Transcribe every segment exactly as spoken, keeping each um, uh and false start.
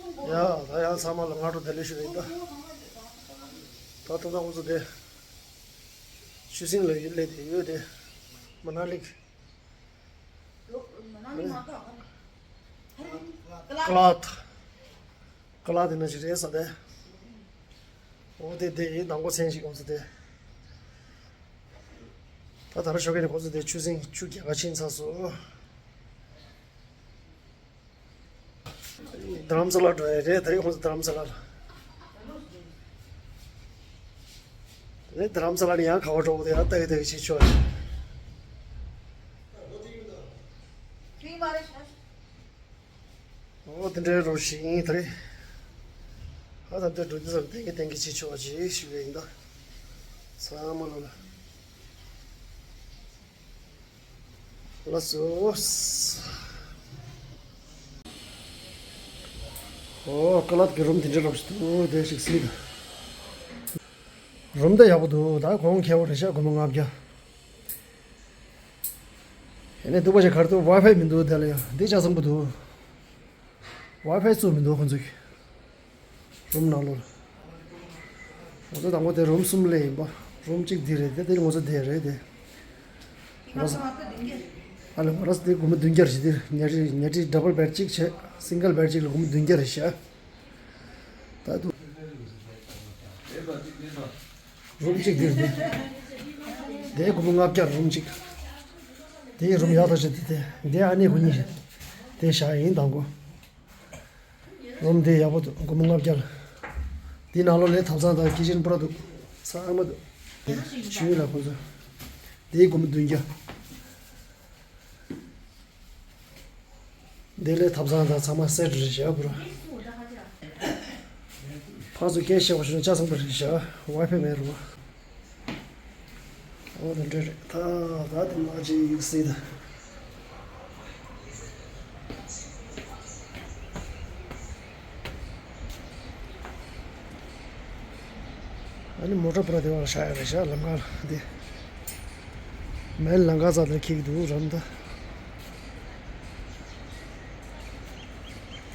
ཡ། ད་ཡང་ཚང་མ་ལ་སྔ་དྲོ་བདེ་ལེགས་ཞུ་རེད་ད། ད་ཐོག་མཐའ་ཁོང་ཚོ་དེ་ཆུ་སྲིན་ལ་ཡུལ་ལས་དེ་ཡོད་དེ། མ་ན་ལི། ཀ་ལ་ཏི། ཀ་ལ་ཏི་ན་ཞིག་རེད་ས་དེ། འོ་དེ་དེ་ཡིན་དང་པོ་མཚན་ཞིག་ཁོང་ཚོ་དེ། ད་ད་ར་ཞོགས་ཀས་ནས་ཁོང་ཚོ་དེ་ཆུ་སྲིན་ཆུ་རྒྱག་ག་ཕྱིན་ཚར་སོང་། རྡ་རམ་ས་ལ་འགྲོ་ཡ་རེད། ད་རེས་ཁོང་ཚོ་རྡ་རམ་ས་ལ་ལ། དེ་ནས་རྡ་རམ་ས་ལ་ནས་ཡང་ག་བ་འགྲོ་དགོས་དེ་ཡང་ལྟ་གི་ལྟ་གི་བྱེད་ཆོག་རེད། འོ་དེ་འདྲའི་རོ་ཞིག་ཡིན་ད་རེས། ཨ་ད་ལྟ་འགྲོ་དུས་ཙམ་ཏན་གི་ཏན་གི་བྱེད་ཆོག་ཅེས་ཞུ་གི་ཡིན་ད། ཚང་མ་ལོ་ལ། ལགས་སོ། ཨོ་ཀ་ལ་ཏི་གི་རུམ་དེ་འདྲ་རོབ་ཞིག་འདུག་དེ་ཞིག་སྲིད། རུམ་དེ་ཡག་པོ་འདུག་ད་གོང་ཁེ་བོ་རེད་ཤག་སྒོར་མོ་ལྔ་བརྒྱ། ཡིན་ནའི་སྡུག་པ་ཞིག་ག་རེ་འདུག་ཝའི་ཕའི་མི་འདུག་དེ་ལ་ཡང་འདི་ཆ་ཚང་པོ་འདུག་ཝའི་ཕའི་བཙུགས་མི་འདུག་ཁོང་ཚོས། རུམ་ནང་ལོགས་ལ། ང་ཚོ་དང་པོ་དེ་རུམ་གསུམ་སླེབས་ཡིན་པ། རུམ་གཅིག་འདི་རེད་དེ་དེ་ང་ཚོ་དེ་རེད་དེ། ང་ཚོ་ཨ་ལ་ང་རང་ཚོ་དེ་སྒོར་མོ་བདུན་བརྒྱ་རེད་དེ་ཉལ་ཁྲི་ཉལ་ཁྲི་ཌབ་བལ་བེཌ་གཅིག་བྱས་སིང་གལ་བེཌ་གཅིག་ལ་སྒོར་མོ་བདུན་བརྒྱ་རེད་ཤག་ད་དུ། རུམ་གཅིག་འདི་རེད་དེ། དེའི་སྒོར་མོ་ལྔ་བརྒྱ་རུམ་གཅིག་དེའི་རུམ་ཡག་ཐག་ཆོད་དེ་དེ་དེ་ཨ་ནེ་ཁོ་གཉིས་རེད། དེ་བཞག་ཡིན་དང་པོ། རུམ་དེ་ཡག་པོ་འདུག་སྒོར་མོ་ལྔ་བརྒྱ་ལ། དེའི་ནང་ལོགས་ལ་ཐབ་ཚང་དང་ཀི་ཅན་པུ་ར་འདུག་ཚང་མ་འདུག་ཞུས་ལ་ཁོང་ཚོ། དེའི་སྒོར་མོ་བདུན་བརྒྱ། དེ་ལས་ཐབ་ཚང་དང་ཚང་མ་སེ་ཊི་རེད་བཞག་པུ་ར། ཕར་ཚུར་སྐད་བཤད་པ་ཞུ་ན་ཆ་ཚང་པོ་རེད་བཞག་ཝའི་ཕའི་མེད་རུང་། འོ་དེ་འདྲ་རེད་ད། ད་དེ་མ་ཅིག་སྲིད་ད། ཨ་ནི་མོ་ཊ་པུ་ར་དེ་བར་བཞག་ཡ་རེད་ཤག་ལམ་ཁ་ལ་དེ། མེན་ལམ་ཁ་རྩ་དེར་འཁྱེར་གྱི་འདུག་རམ་ད། ད་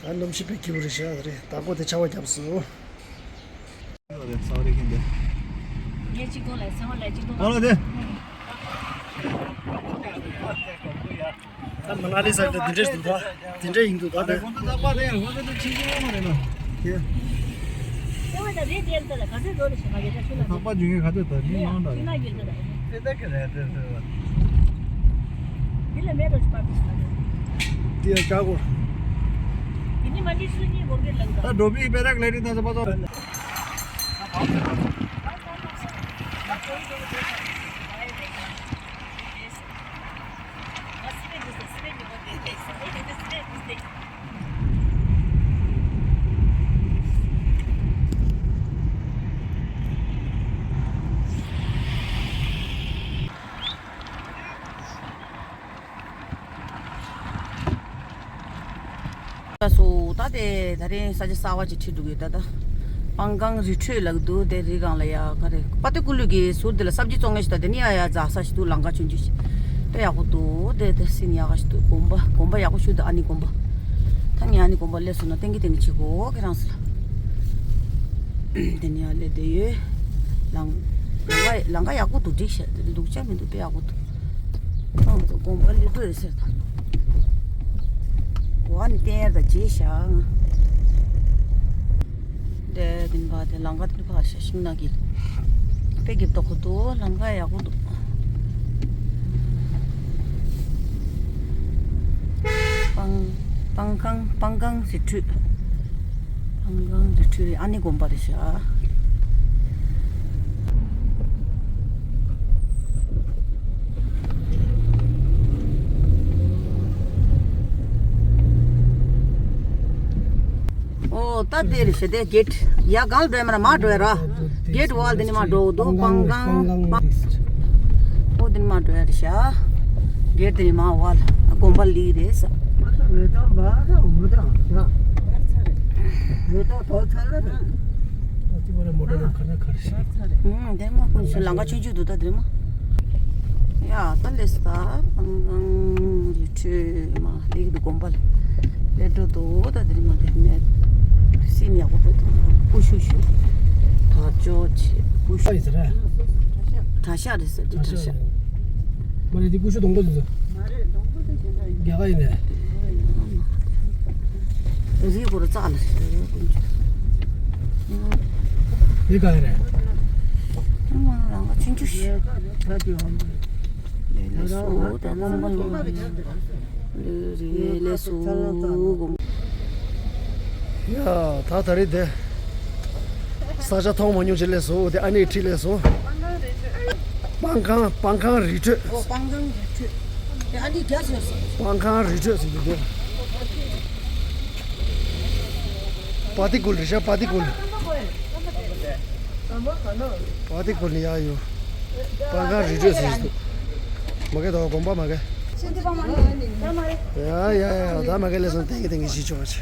གནམ་གཤིས་དཔེ་སྐྱིད་པོ་རེད་ཤག་རེད། བདག་པོ་དེ་ཆར་པ་བརྒྱབ་སོང་། ངས་གཅིག་ཐོག་ལ་ཚང་མ་ལ་གཅིག་ཐོག་ཨ་ལ་དེ། ད་མ་ན་ལི་ས་དེ་འདི་འདྲས་འདུག་ད། དེ་འདྲས་ཡིན་འདུག་ད་དེ། ཁོང་ཚོ་ཚགས་པར་དེ་ཁོང་ཚོ་ཚོ་ཕྱིན་ཅི་མ་རེད་ན། དེ། དེ་བ་ད་རེད་དེ་ལ་ད་ལ་ག་ཚོད་འགྲོ་རེད་ཤག་ང་རེད་ད་ཚོད་ལ། ཚགས་པར་འཇུག་མཁན་ག་ཚོད་ད་མི་མང་འདྲ་རེད། ཁྱོད་ན་ཡོད་ད་ད། དེ་ད་ག་རེད་དེ་ཚོད་ལ། དེ་ལ་མེད་རོ་ཤི་པར་དེ་ཤི་ད་དེ། དེ་ཡང་ཆག་གོ། དེ་ནི་མ་ནི་སུ་གཉིས་སྒོར་གྱི་ལ་ད། ད་འགྲོ་མི་པེ་རག་ལེ་རི་ད་ཚོད་པ་ཚོ། ལགས་སོ། ད་དེ་ད་རིང་ས་ཆ་གསར་བ་ཅིག་ཁྲིད་འགྲོ་གི་ད་ད། པང་ཀང་རི་ཁྲོད་ལབ་ཀྱི་འདུག་དེ་རི་སྒང་ལ་ཡ་ག་རེ་པ་ཏི་ཀུ་ལུ་གི་ཟུར་དེ་ལ་སབ་ཇི་བཙོང་མཁན་ཞིག་ད་དེ་ནི་ཡ་ཡ་རྫ་ས་ཞིག་འདུག་ལམ་ཁ་ཆུང་ཆུང་ཞིག་དཔེ་ཡག་པོ་འདུག་དེ་དེ་སིན་ཡག་ག་ཞིག་འདུག་དགོན་པ་དགོན་པ་ཡག་པོ་ཞིག་འདུག་ཨ་ནི་དགོན་པ། ད་ངས་ཨ་ནི་དགོན་པ་སླེབས་སོང་ན་ཏན་གི་ཏན་གི་བྱེད་དགོས་ཁྱེད་རང་ཚོ་ལ། དེ་ནི་ཡ་སླེབས་བསྡད་ཡོད། ལམ་ལམ་ཁ་ལམ་ཁ་ཡག་པོ་འདུག་འགྲིག་ཤག་དེ་སྡུག་ཅག་མི་འདུག་དཔེ་ཡག་པོ་འདུག་ཁོང་ཚོ་དགོན་པ་སླེབས་དུས་ཟེར་དང་། འོ་ཨ་ནི་བསྟན་ཡར་དང་རྗེས་བཞག་ང་། དེ་དེ་འདྲ་དེ་ལམ་ཁ་དེ་འདྲ་ཕར་ཤ་ཤིང་ནགས་ཀྱི་དཔེ་རྒྱབ་ཏོག་ཁོ་ཐུག་ལམ་ཁ་ཡག་པོ་འདུག་པང་པང་ཀང་པང་ཀང་རི་ཁྲོད། པང་ཀང་རི་ཁྲོད་ཨ་ནི་དགོན་པ་རེད་ཤག་ཨོ་ད་དེ་རེད་ཤག་དེ་གེ་ཊི་ཡ་གང་འགྲོ་ཡ་མ་ར་མ་འགྲོ་ཡ་ར། གེ་ཊི་ཝལ་དེ་ནི་མ་འགྲོ་འདུག་པང་ཀང་པང་། ཨོ་དེ་ནི་མ་འགྲོ་ཡ་རེད་ཤག་གེ་ཊི་དེ་ནི་མ་ཝལ་དགོན་པ་ལི་རེད་ས། ཨུམ་དེ་མ་ཀུན་ཤི་ལམ་ཁ་ཆུང་ཆུང་འདུག་ད་དེ་མ། ཡ་ད་ལེ་ས་ད་པང་ཀང་རི་ཁྲོད་མ་ལི་འདུག་དགོན་པ་ལ། ལས་འགྲོ་འདུག་ད་དེ་རིང་མ་དེ་ནས་སྲིན་ཡག་པོ་འགྲོ་འདུག་ཀུ་ཤུ་ཤུ། དར་ལྕོག་ཆེ་ཀུ་ཤུ། ཨ་ཡིན་ཟེར་ར། གྲྭ་ཤག་རེད་ཟེར་འདི་གྲྭ་ཤག་མ་རེད་འདི་ཀུ་ཤུ་སྡོང་པོ་ཟེར། མ་རེད་སྡོང་པོ་དེ་དེ་འདྲ་ཡིན། རྒྱ་གར་ཡིན་ནས། རི་སྐོར་རྩ་ལ་ཟེར་ཀུན་ཆུ། འདི་ག་རེད། ཨ་མ་རང་ག་ཆུང་ཆུང་ཞིག་ལས་ལས་སུ་ད་ལམ་པ་ལོ། ལས་རེད་ལས་སུ་གོམ། ཡ་ད་ད་རེད་དེ། ས་ཆ་མཐོང་མ་མྱོང་ཅིག་སླེབས་སོང་དེ། ཨ་ནེ་ཁྲིད་སླེབས་སོང་། སྤང་ཁང་སྤང་ཁང་རི་ཁྲོད། ཨོ་སྤང་ཁང་རི་ཁྲོད། དེ་ཨ་ནེ་རྒྱ་ཟེར་སོང་། སྤང་ཁང་རི་ཁྲོད་ཟེར་གྱི་འདུག་པ་ཏི་ཀུལ་རེད་ཤག་པ་ཏི་ཀུལ། པ་ཏི་ཀུལ་ནི་ཡག་ཡོད། སྤང་ཁང་རི་ཁྲོད་ཟེར་གྱི་འདུག་མ་གི་དོ་དགོན་པ་མ་གི། ཡ་ཡ་ཡ་ད་མ་གི་ལས་སོང་ཏན་གི་ཏན་གི་ཞིག་ཆོག་ཆེ།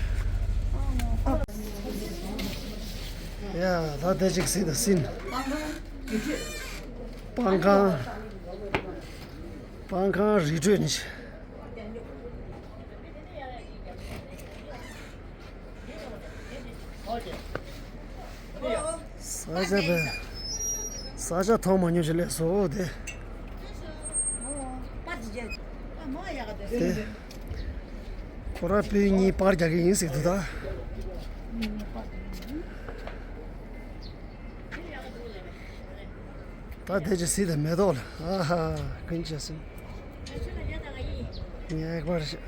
ཡ་ད་དེ་ཅིག་སྲིད་ད་སྲིན། སྤང་ཁང་། སྤང་ཁང་རི་ཁྲོད་ནི། ས་ཆ་པའི་ས་ཆ་མཐོང་མ་མྱོང་ཞིག་སླེབས་སོང་དེ། དེ། ཁོ་རང་སྤུན་གཉིས་པར་རྒྱག་གི་ཡིན་ཟེར་འདུག་ད། ད་དེ་ཅི་སྲིད་དེ་མེ་ཏོག་ལ་ཨ་ཧ་ཀུན་ཆ་སྲིད། ངེས་པར་ཞིག་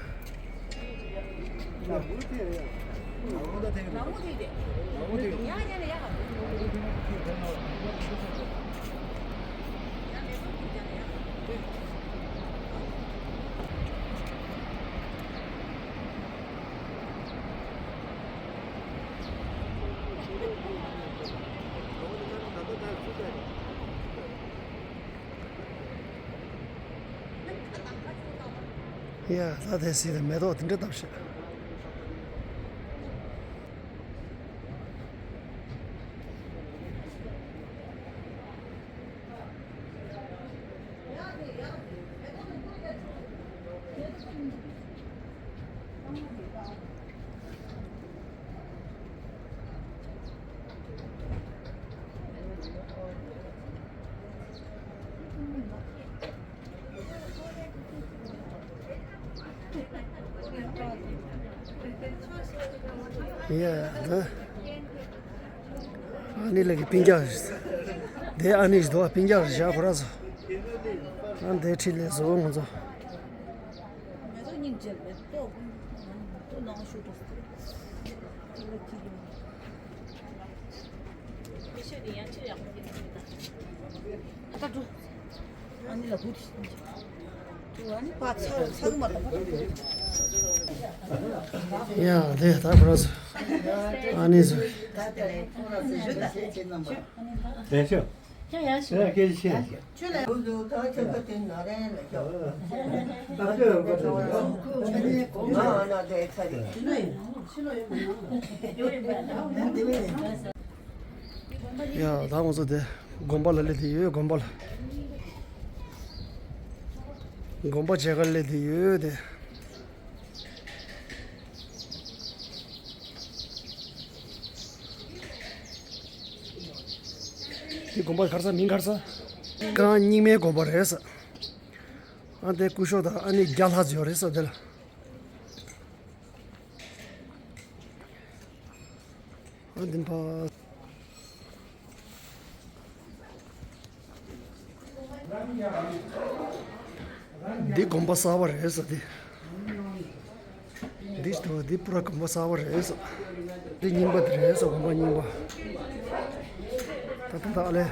ཡ་ད་དེ་སྲིད་དེ་མེ་ཏོག་དེ་འདྲ་བཏབ་ཤག་ཡ་ད། ཨ་ནི་ལགས་ཀྱི་སྤུན་ཀྱག་རེད། དེ་ཨ་ནི་ཞིག་འདུག་སྤུན་ཀྱག་རེད་བཞག་ཁོ་ར་ཚོ། ཨ་འདི་ཁྲིད་ལས་བཟོ་ང་ཚོ། ཡ་དེ་ད་ཁོ་ར་ཚོ། ཨ་ནི་ཚོ། དེ་ཤོད། ཡ་ཡ་ཤོད། ཡ་སྐད་ཆ་ཤེས། ཁྱོད་ལ། ཡ་ད་ང་ཚོ་དེ་དགོན་པ་ལ་སླེབས་དེ་ཡོད། དགོན་པ་ལ། དགོན་པ་མཇལ་ཁ་སླེབས་དེ་ཡོད་དེ། འདི་དགོན་པ་ག་རེ་ཟེར། མིང་ག་རེ་ཟེར། གང་རྙིང་མའི་དགོན་པ་རེད་ཟེར། ཨ་འདི་སྐུ་ཞབས་དང་ཨ་ནི་བརྒྱ་ལྷག་ཙམ་ཡོད་རེད་ཟེར་འདི་ལ། ཨ་འདི་ཕ། འདི་དགོན་པ་གསར་པ་རེད་ཟེར་འདི། འདི་ཞིག་འདུག་འདི་པུ་ར་དགོན་པ་གསར་པ་རེད་ཟེར། འདི་རྙིང་པ་འདི་རེད་ཟེར། དགོན་པ་རྙིང་པ། ད་ད་ད་ཨ་ལས།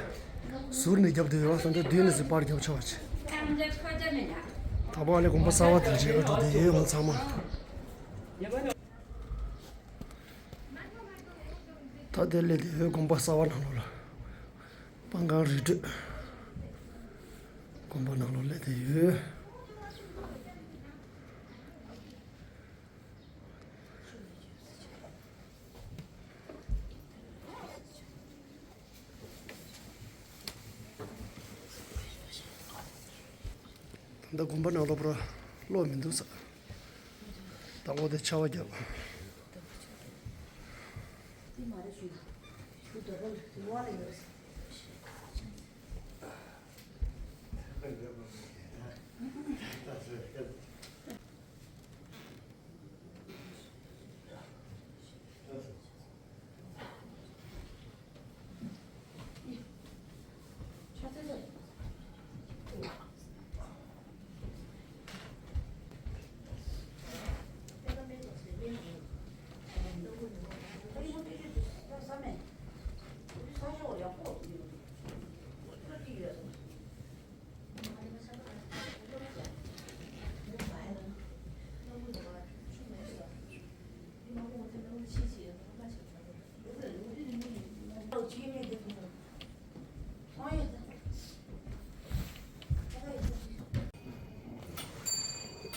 ཟུར་ནས་རྒྱབ་དུས་ཡོད་ས་འདི་མདུན་ནས་ཟིན་པར་རྒྱབ་ཆོག་ཅིག་ད་པ་ཨ་ལས་དགོན་པ་གསར་པ་འདི་མཇལ་ཁ་འགྲོ་བསྡད་ཡོད་ང་ཚང་མ། ད་དེ་སླེབས་དེ་ཡོད་དགོན་པ་གསར་པ་ནང་ལོགས་ལ། སྤང་ཁང་རི་ཁྲོད། དགོན་པ་ནང་ལོགས་སླེབས་དེ་ཡོད། ད་ལྟ་དགོན་པ་ནང་ལོགས་པར་གློག་མི་འདུག་ས། ད་ འོ་དེ་ཆར་པ་བརྒྱབ།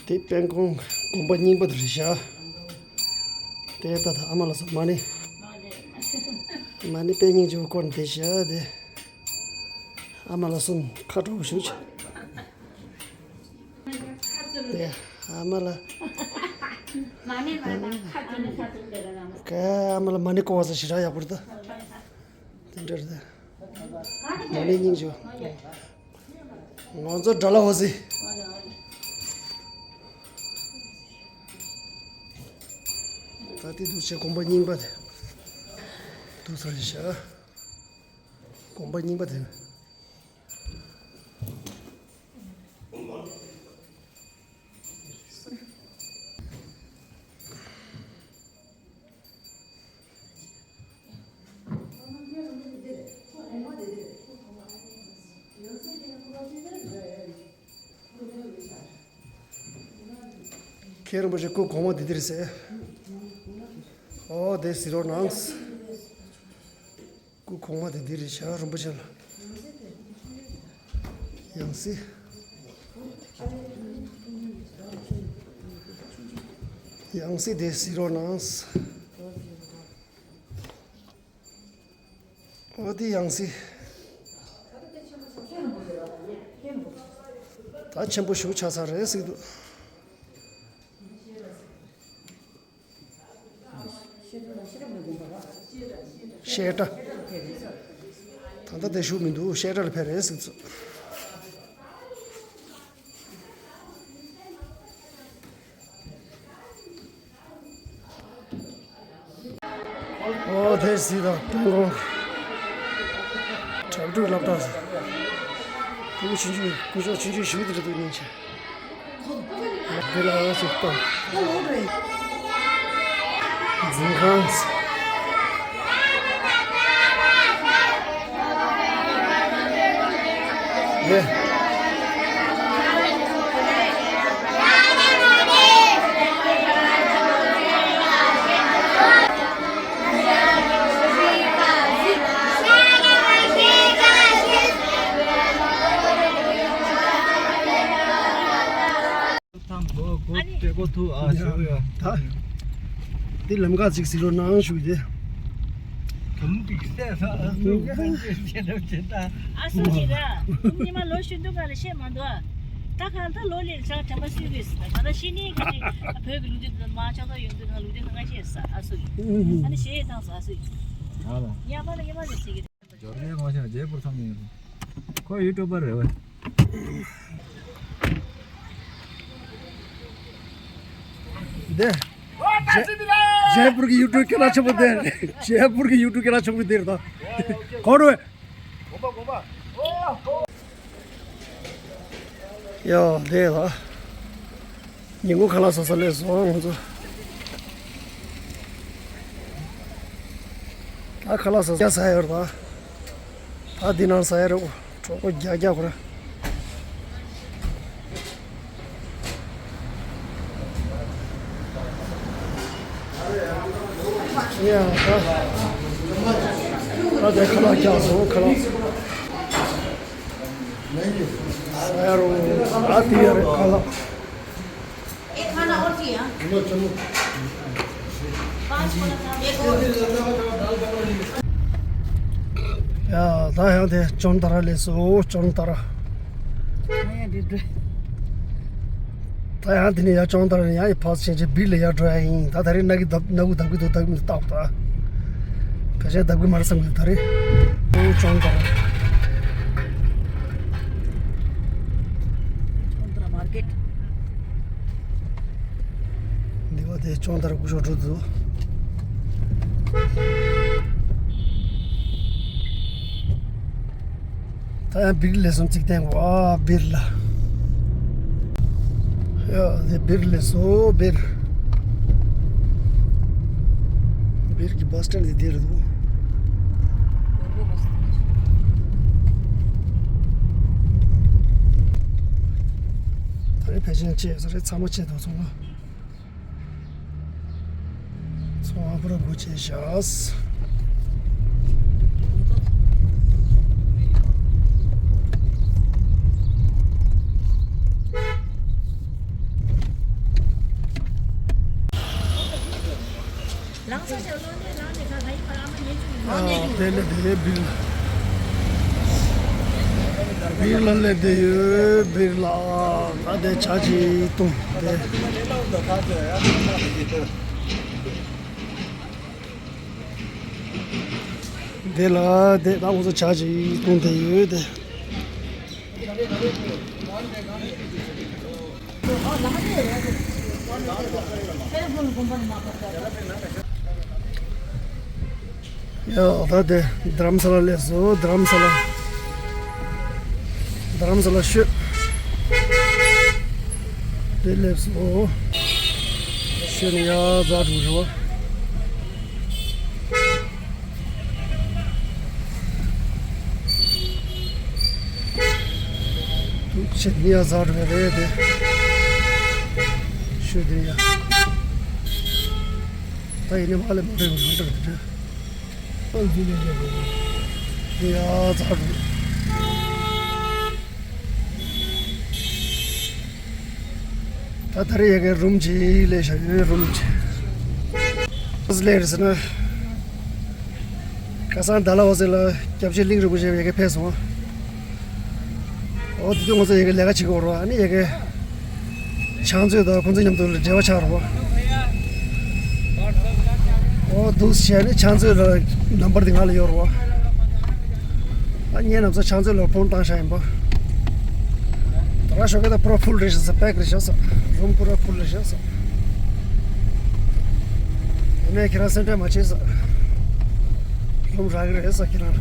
དེ་དཔལ་ཁང་དགོན་པ་རྙིང་པ་དེ་རེད་ཤག་དེ་ད་ད་ཨ་མ་ལགས་སོ། མ་ཎི། མ་ཎི་དཔེ་སྙིང་རྗེ་པོ་བསྐོར་ནས་བསྡད་ཤག་དེ། ཨ་མ་ལགས་སོ། ཁ་དྲོ་པོ་ཞུ་ཆེ། དེ་ཨ་མ་ལགས། མ་ཎི་མ་ཎི་ཁ་དྲོ་ནས་ཁ་དྲོ་བསྡད་ར། ཀ་ཨ་མ་ལགས་མ་ཎི་བསྐོར་བ་ས་ཞེ་དྲག་ཡག་པོ་རེད་ད། དེ་འདྲ་རེད་ད། མ་ཎི་སྙིང་རྗེ་པོ། ང་ཚོ་དགྲ་ལྷ་འོད་ཟེར། ད་ལྟའི་འདུག་བྱས་དགོན་པ་རྙིང་པ་དེ། འདུག་ས་རེད་ཤག་དགོན་པ་རྙིང་པ་དེ། མཁན་རིན་པོ་ཆེ་སྐུ་གོང་མ་འདི་འདིར་ཟེར། ཨོ་དེ་ཟེར་རོགས་གནང་། སྐུ་གོང་མ་དེ་འདི་རེད་ཤག་རིན་པོ་ཆེ་ལ། ཡང་སྲིད། ཡང་སྲིད་དེ་གཟིགས་རོགས་གནང་། འོ་དེ་ཡང་སྲིད། ད་ཆེན་པོ་ཞིག་ཆགས་ཚར་རེད་ཟེར་གྱི་འདུག་བཤད་གྲྭ། ད་ལྟ་དེ་བཞུགས་མི་འདུག་བཤད་གྲྭ་ལ་ཕེབས་རེད་ཟེར་ཚུལ། ཨོ་དེར་སྲིད་དང་སྤྲང་ཁོང་། གྲྭ་ཕྲུག་སློབ་གྲྭ། སྐུ་ཆུང་ཆུང་སྐུ་ཞབས་ཆུང་ཆུང་ཞིག་དེ་འདྲ་འདུག་སྙིང་རྗེ། འདི་ལ་ཨ་ཟུག་ཏོ། འཛིན་ཁང་། ལེ། ཐམ་གོ་གོ་ཏྲེ་གོ་ཐུ་ཨ་ཞུ་ཡ། ད་འདི་ལམ་ཁ་ཅིག་ཟིག་རོ་ནང་ཞུ་དེ། གམ་ཏིག་སེ་ས་ཨ་སུ་གོ་ཏེ་ཤེ་ལབ་ཅེ་ད། ཨ་སུ་ཅི་ར། ཉི་མ་ལོ་ཤུ་འདུག་ག་ལ་ཤེས་མ་འདུག་ད་གང་ད་ལོ་ལེར་ཆགས་དྲན་པ་སུས་རེད་ད་ད་ཤེས་ནི་གི་ནི་བོད་ཀྱི་ལུགས་འདི་མ་ཆགས་ཐོག་ཡོང་དུས་ད་ལུགས་འདི་ང་ཤེས་ས་ཨ་སུ་ཡིན། ཨ་ནི་ཤེས་ཐང་ས་ཨ་སུ་ཡིན། ཨ་ལ། ཉག་མ་ལ་ཉི་མ་ལ་ཟེར་གི་རེད། འབྱོར་རྒྱལ་ངོ་ཤ་རྗེ་པུར་ཚང་ཡིན། ཁོ་ཡུ་ཊུབ་པར་རེད་བས། འདི། རྗེ་རྗེ་པུར་གི་ཡུ་ཊུབ་སྐད་གྲགས་ཆེན་པོ་འདི། རྗེ་པུར་གི་ཡུ་ཊུབ་སྐད་གྲགས་ཆེན་པོ་འདི་རེད་ད། གོ་རུ། ཡ་ལས་ལ། ཉིན་གུང་ཁ་ལག་ཟ་ས་སླེབས་སོང་ང་ཚོ། ད་ཁ་ལག་ཟ་ས་ཡོད་རེད་ད། ད་འདི་ནང་ཟ་ཡ་རེད། གྲོགས་པོ་རྒྱག་རྒྱག་ཁོ་ར། ཡ་ད། ད་དེ་ཁ་ལག་རྒྱག་སོང་ཁ་ལག་ཟ་ཡ་རོ། ཨ་དེ་ཡ་རེད་ཁ་ལག་ཡ་ད་ཡང་དེ་ཅོན་ཏ་ར་ལས་སོ་ཅོན་ཏ་ར། ད་ཡང་དེ་ནས་ཡར་ཅོང་ཏར་ཡང་ཡི་ཕར་ཕྱིན་ཆད་སྦིར་ལ་ཡར་འགྲོ་ཡ་ཡིན། ད་ད་རེས་སྣ་གི་བརྡབ་སྣ་ཁུག་བརྡབ་གི་འདུག་བརྡབ་གི་མི་འདུག་བལྟ་དགོས་ད། ཕལ་ཆེར་བརྡབ་གི་མ་རེད་བསམ་གི་འདུག་ད་རེས། ཨོ་ཅོང་ཏར། ཅོང་ཏར་མར་ཀེཊ། འདི་བ་དེ་ཅོང་ཏར་སྐུ་ཞབས་འགྲོ་འདུག་ད་ཡང་སྦིར་ལ་སོང་ཚིག་བསྟན་གོ་ཨ་སྦིར་ལ། ཡ་དེ་སྦིར་ལ་སོང་སྦིར། སྦིར་གྱི་བྷ་སི་སི་ཊེན་ཌི་དེ་འདིར་འདུག་ད་རེས་ཕལ་ཆེར་ཆེ་ས་རེད། ཚང་མ་ཆེ་དང་ཚང་མ། ཚོང་ཨ་པོ་ར་སྒོ་ཕྱེ་བཞག་ཨ་དེ་ལས་དེ་སྦིར་ལ། སྦིར་ལ་སླེབས་བསྡད་ཡོད། སྦིར་ལ་ང་དེ་ཇ་ཅིག་བཏུང་དེ། དེ་ལ་དེ་ད་ང་ཚོ་ཇ་ཅིག་བཏུང་བསྡད་ཡོད་དེ། ཡ་ད་དེ་དྷ་རམ་ས་ལ་སླེབས་སོང་། དྷ་རམ་ས་ལ། དྷ་རམ་ས་ལ་ཤོད། དེ་སླེབས་སོང་། ཤོད་ནས་ཡ་ཛ་འགྲོ་རེད་བ། དུ་ཆེ་ནི་ཡ་ཟ་རུ་རེད་དེ། ཤོད་དེ་ཡ། ད་ཡིན་ནི་མ་ལས་མ་རེད་མ་འདྲ་དེ། ཨང་ཇི་ལི་ལས་རེད། དེ་ཡ་ཟ་རུ། ད་ད་རེས་ཡ་གའི་རུམ་གཅིག་ལས་བཞག་ཡོད། རུམ་གཅིག་ལས་རེད་ཟེར་ན། ཁ་སང་ཌལ་ཧོ་སི་ལ་སྐྱབས་རྗེ་གླིང་རིན་པོ་ཆེ་ཡ་གའི་ཕེབས་སོང་། འོ་དེ་དུས་ང་ཚོ་ཡ་གའི་ལས་ཀ་བྱེད་ཀྱི་ཡོད་རེད་བ། ཨ་ནི་ཡ་གའི་ཕྱག་མཛོད་དང་ཁོང་ཚོ་མཉམ་དུ་འབྲེལ་བ་ཆགས་རེད་བ། འོ་འདུག་བྱས་ནས་ཕྱག་མཛོད་ལ་ནམ་བར་དེ་ང་ལ་ཡོད་རེད་བ། ཨ་ངས་ནམ་ཚ་ཕྱག་མཛོད་ལ་ཕོན་བཏང་བཞག་ཡིན་པ། ད་ར་ཞོགས་ཀས་ད་པུ་ར་ཕུལ་རེད་ཤག་ཟེར། པེག་རེད་ཤག་ཟེར། རུམ་པུ་ར་ཕུལ་རེད་ཤག་ཟེར། ཡིན་ནའི་ཁྱེད་རང་སེམས་ཁྲལ་མ་བྱེད་ཟེར། རུམ་རག་གི་རེད་ཟེར་ཁྱེད་རང་ལ།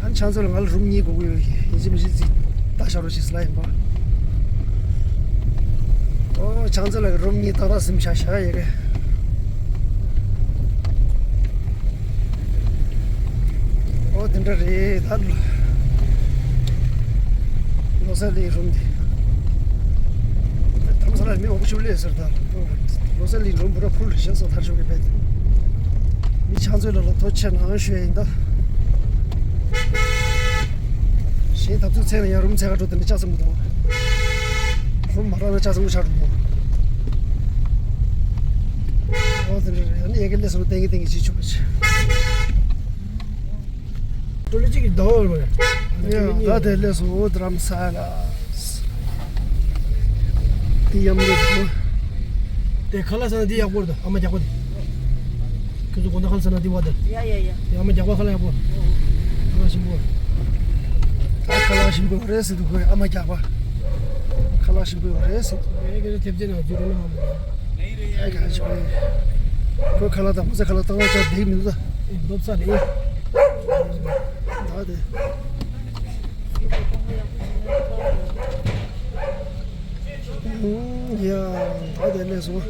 ཨ་ནི་ཕྱག་མཛོད་ལ་ང་ལ་རུམ་གཉིས་དགོས་ཀྱི་ཡོད། ཡིན་གཅིག་མིན་གཅིག་རྩིས་ལྟ་བཞག་རོགས་བྱེད་ཟེར་ལབ་ཡིན་པ། ཨོ་ཕྱག་མཛོད་ལ་རུམ་གཉིས་ཏག་ཏག་ཟིན་བཞག་བཞག་ཡོད་རེད། ཨོ་དེ་འདྲ་རེད་ད། ལོ་སར་གླིང་རུམ་དེ། དྷ་རམ་ས་ལར་མི་མང་པོ་ཞིག་སླེབས་ཟེར་ད། ལོ་སར་གླིང་རུམ་པུ་ར་ཕུལ་རེད་ཤག་ཟེར། ད་ཞོགས་ཀས་ཕེབས་དེ། མི་ཕྱག་མཛོད་ལ་ལ་ཐོ་ཆེ་ནའང་ཞུ་ཡ་ཡིན་ད། གཞན་ད་དུས་ཚེ་ན་ཡང་རུམ་ཚད་ཁ་འགྲོ་དེ་འདྲ་ཆགས་སོང་མི་འདུག་རུམ་མ་རག་ན་ཆ་ཚང་པོ་ཆགས་འགྲོ་གི་འདུག་ཨོ་དེ་འདྲ་རེད། ཨ་ནི་ཡ་གི་སླེབས་སོང་། ཏན་གི་ཏན་གི་བྱེད་ཆོག་པ་བྱེད། ཀྲོ་ལི་གཅིག་གི་ཟླ་བ་རེད། ཡ་ད་དེ་སླེབས་སོང་། ཨོ་དྷ་རམ་ས་ལ། དེ་ཡམ་རེད་འདུག་དེ་ཁ་ལག་ཟ་ན་དེ་ཡག་པོ་རེད། ཨ་མ་རྒྱག་པ་དེ། ཁྱོད་ཚོ་དགོང་དག་ཁ་ལག་ཟ་ན་དེ་བ་དེ། ཡ་ཡ་ཡ། དེ་ཨ་མ་རྒྱག་པ་ཁ་ལག་ཡག་པོ། ཁ་ལག་ཞིམ་པོ། ད་ཁ་ལག་ཞིམ་པོ་རེད་ཟེར་འདུག་ཁོས། ཨ་མ་རྒྱག་པ། ཁ་ལག་ཞིམ་པོ་རེད་ཟེར་འདུག་ཨེ་ཁྱོད་ཚོ་ཐེབས་ཆེན་ནང་བརྗོད་རོགས་གནང་། ཨེ་ག་ཞིག་རེད། ཁོས་ཁ་ལག་དང་མོ་ཚ་ཁ་ལག་ཏག་ཏག་ཅག་བསྡད་མི་འདུག་ད། ཨེ་ལོབ་ས་རེད། ད་དེ། ཡ། ད་དེ་ནས་སོང་།